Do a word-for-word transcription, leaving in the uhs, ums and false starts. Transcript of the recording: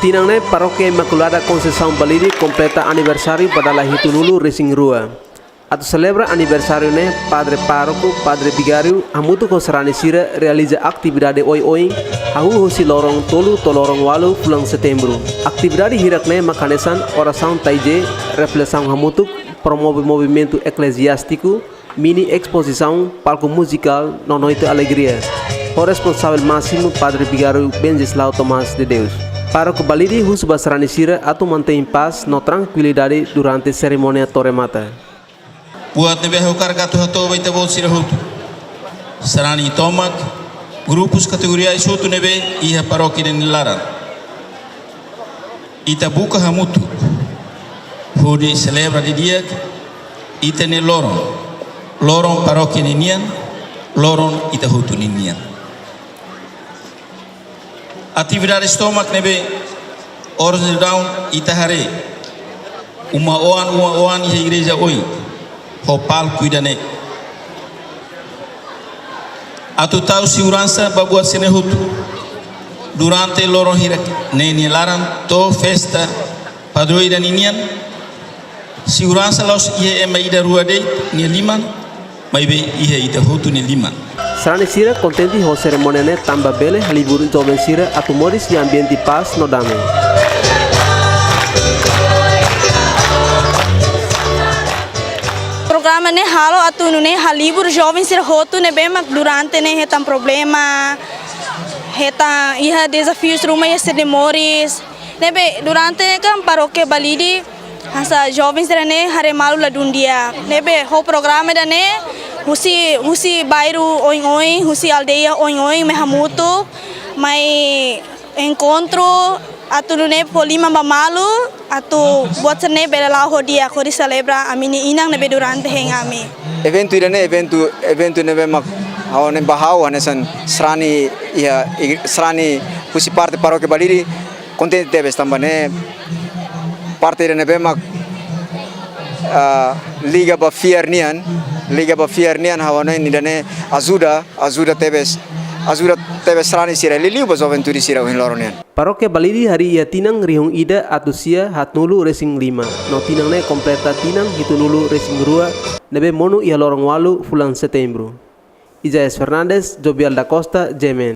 Tinan ne'e Parókia Imakulada Konseisaun Balide kompleta aniversáriu ba dala hitunulu resin rua. Atu selebra aniversáriu ne'e, Padre Pároku, Padre Vigáriu hamutuk ho sarani sira realiza atividade oioin, hahú husi loron tolu to'o loron ualu fulan Setembru. Atividade hirak ne'e mak hanesan orasaun taije, reflesaun hamutuk, promove movimentu ekleziástiku, mini espozisaun, palku muzikál no noite alegria, ho responsavel másimu Padre Vigáriu Wenceslao Tomás de Deus. Pároku Balide husu ba sarani sira atu mantein pás no trankuilidade durante serimónia tore matan. Buat ne'ebé ha'u hakarak atu hato'o ba ita-boot sira hotu. Sarani tomak, grupus kategoriais hotu ne'ebé iha parókia nia laran. Ita buka hamutuk hodi selebra didi'ak ita-nia loron, loron parókia ninian, loron ita hotu ninian. Atividades tomak ne'ebé oras daudaun ita haree uma oan, uma oan iha igreja oin, ho palku ida-ne'e. Atu tau seguransa ba buat sira-ne'e hotu durante loron hirak ne'e nia laran to'o festa padroeira ninian. Seguransa la'ós iha ema ida rua de'it nia liman, maibé iha ita hotu nia liman. Sarani sira kontente ho serimónia ne'e tanba bele halibur joven sira atu moris iha ambiente pás no dame. Programa ne'e halo atu nune'e halibur joven sira hotu ne'ebé mak durante ne'e hetan problema, hetan iha dezafius ruma iha sira-nia moris. Ne'ebé durante ne'e kan Parókia Balide hanesan joven sira-ne'e haree malu ladún di'ak. Ne'ebé ho programa ida-ne'e husi, husi bairru oin-oin, husi aldeia oin-oin mai hamutuk, mai enkontru atu nune'e fó liman ba malu, atu buat sira-ne'e bele la'o ho di'ak hodi selebra ami-nia inan ne'ebé durante hein ami. Eventu ida-ne'e, eventu, eventu ne'ebé mak ha'u hanoin ba ha'u hanesan sarani iha, ig-, sarani husi parte Parókia Balide, kontente tebes tanba ne'e parte ida ne'ebé mak, ah, liga ba fiar nian, liga ba fiar nian ha'u hanoin ida-ne'e ajuda, ajuda tebes, ajuda tebes sarani sira, liuliu ba juventude sira ohin loron nian. Parókia Balide harii iha tinan rihun ida atus sia haatnulu resin lima, no tinan ne'e kompleta tinan hitunulu resin rua, ne'ebé monu iha loron ualu fulan Setembru. Isaias Fernandes, Jovial da Costa, G M N.